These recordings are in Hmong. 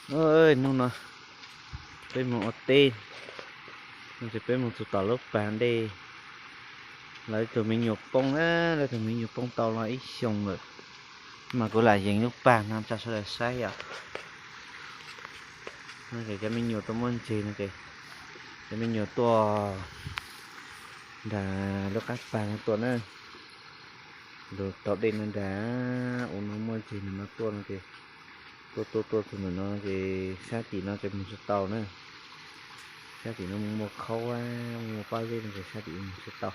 Hnub no peb mus ua teb, no ces peb mus txog tom lub pas dej, lawv ib tug me nyuam poob na, lawv ib tug me nyuam poob tau los ib xyoos lawm, mas kuv lam yees lub pas no tso sawv daws saib os. No ces cov me nyuam tuaj muab ntseg no ces cov me nyuam tuaj nram lub qab pas no tuaj na, lug tau dej no nram u no muaj ntseg no tuaj no ces tuaj tuaj tuaj txog ntawm no ces sab tim no ces mus tsis tau na. Sab tim no muaj khaub, muaj pob zeb no ces sab tim mus tsis tau.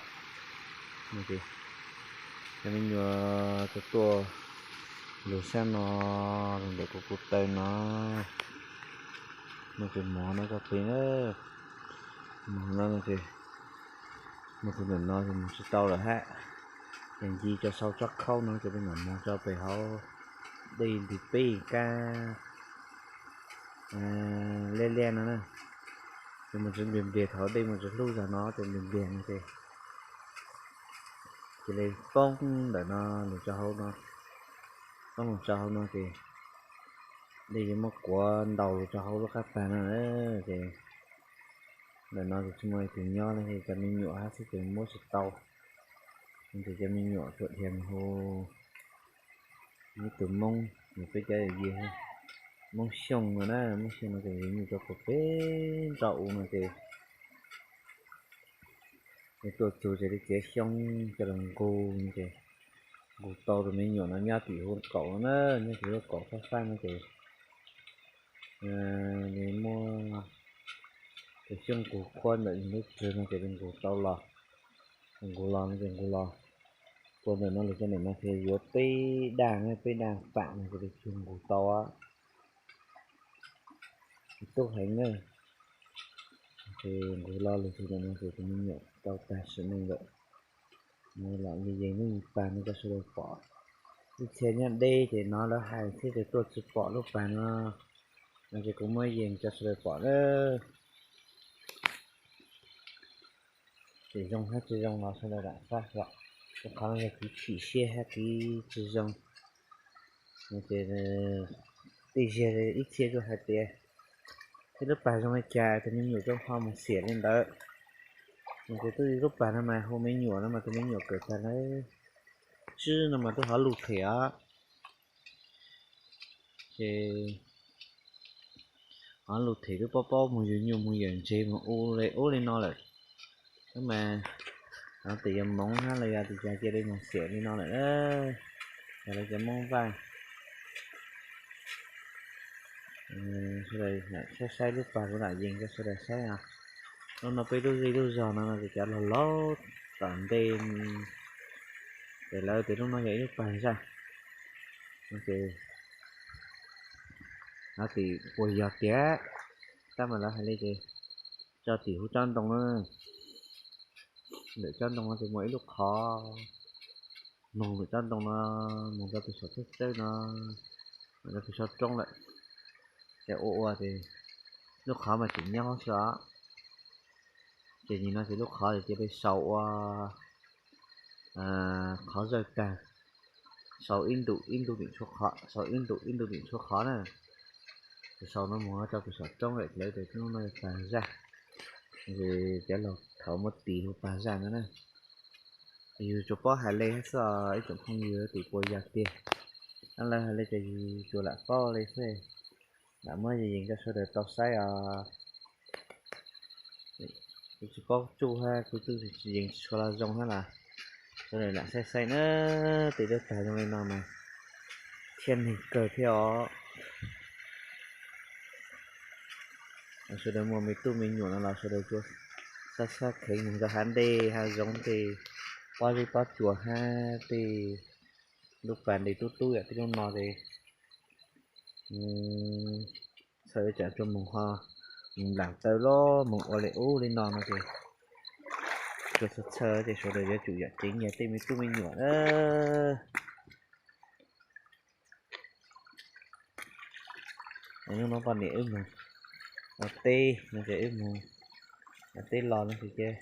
No ces cov me nyuam tuaj tuaj lug sab no, lug ntawm kuv kuv taw no, no ces mov no tso plig na. Mov no no ces mus txog ntawm no ces mus tsis tau lawm hab. Ces nci tso sau tsob khaub no ces peb mam mov tso pem hauv dej ntws peb kab liab liab no na. Ces mus tsis npliag npliag, thaum dej mus tsis hlub zog no ces npliag npliag no ces cia li poob ntawm no lug rau hauv no, poob lug rau hauv no ces dej yuav muab kuav ntaus lug rau hauv lub qab pas no na. Ces ntawm no ces tsis muaj leej twg nyob li, cov me nyuam hab xwb ces muab tsis tau. Ces cov me nyuam tuaj dhia mus hu ib tug Moob, nws peb cov yawm yij Moob Xyooj no na, Moob Xyooj no ces yawg nyuj rau puag pem nroj u no ces nws tuaj txug ces li txiav xyoob coj los nqus ces nqus tau tus me nyuam no nyob tim hauv kaum no na, nyob tim lub kaum fab fab no ces nws muab tus xyoob nqus khuab ntawm nws lub tswg no ces nws nqus tau los. Nqus los no ces nqus los tua ntawm no lug rau ntawm no ces yuav peb daj, peb daj pam no ces li tug nqus tau. Tub heev na. Ces nqus los lug txug ntawm no ces tus me nyuam tau tag sim neej lawm. Lam yees lub pas no rau sawv daws pom. Ib txhia nyob deb ces hnov lawv hais thiab ces tuaj tsis pom lub pas no, no ces kuv muab yees rau sawv daws pom na. Tsis zoo hab tsis zoo los sawv daws lam faj os. Qhov no yog kev chim siab hab kev tsis zoo. Ces tej zaug ib txhia kuj hais tias, tej lub pas zoo li cas tus me nyuam kuj ho mus xiam li ntawd. Ces twb lub pas no mas hu me nyuam no mas tus me nyuam kawm tag lawm, tswb no mas twb hov lug them os. Ces hov lug them twb paub paub mus yug nyuj mus yawm ntse mus u li ub li no lawm. Tab mas hov tim yog moov hab los yog tim cas cia li mus xiam li no lawm. Yog lawv cov Moob Vaj. Sawv daws saib saib lub pas kuv lam yees rau sawv daws saib os. Lub no peb lub zej lub zog no no ces cov laug laug tom ntej ces lawv tias lub no yog ib lub pas zaj. Ces hov tim puas yog tiag, tab mas lawv hais li ces tso tim huv tsob ntoo na. Ntawm tsob ntoo no ces muaj ib lub qhov, moog ntawm tsob ntoo no, moog rau pem saum txawb txawb no, rau pem saum roob lawm. Ces ua ua ces lub qhov mas tseem nyob xwb os. Ces nim no ces lub qhov ces cia li sau ua qhov zawj tag, sau ib ntu ib ntu tim tshuav qhov, sau ib ntu ib ntu tim tshuav qhov na. Ces sau no mus rau pem saum roob lawm, lawv tias lub no yog pas zaj. Ces cov laug thaum muab tis hu pas zaj no na. Yug tsuas paub hais li xwb os ib tsoom phooj ywg, tim puas yog tiag. Lawv hais li ces yug tsuas lam paub li xwb, lam muab yees rau sawv daws tau saib os. Kuv tsis paub tsuj hab kuv tsuj yees tsis tshua los zoo hab los sawv daws lam saib saib na. Tej lub tag zoo li no mas thiaj neeg kawg thiab os. Sawv daws muaj me tub me nyuam no los sawv daws tsuas xab xab kheev mus rau hav ntej hav zoov tej pob zeb pob tsuas hab tej lub pas ntes tub tub yam tej lub no ces txhawj tsam tsuas mus ho mus nplaam taw los mus ua li ub li no no ces tsuas txhawj txhawj ces sawv daws yuav tsum yam tsev nyiag tej me tub me nyuam na. Hnub no poj niam wb mus ua teb no ces wb mus ua teb los no ces ces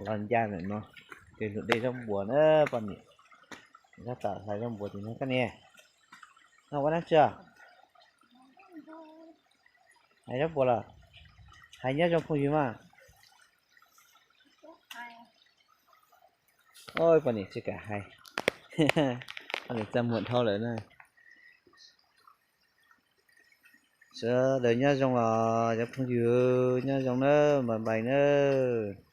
los ncaj ntawm no ces lug de zaub npuas na poj niam. Tab tom hlais zaub npuas tim no koj niam. No ua dab tsi? Hais Zab Puas los? Hais nyob zoo phooj ywg mas. Oj, poj niam tsis kam hais. Poj niam txaj muag dhau lawm na. Sawv daws nyob zoo os cov phooj ywg, nyob zoo nawb, bye bye nawb.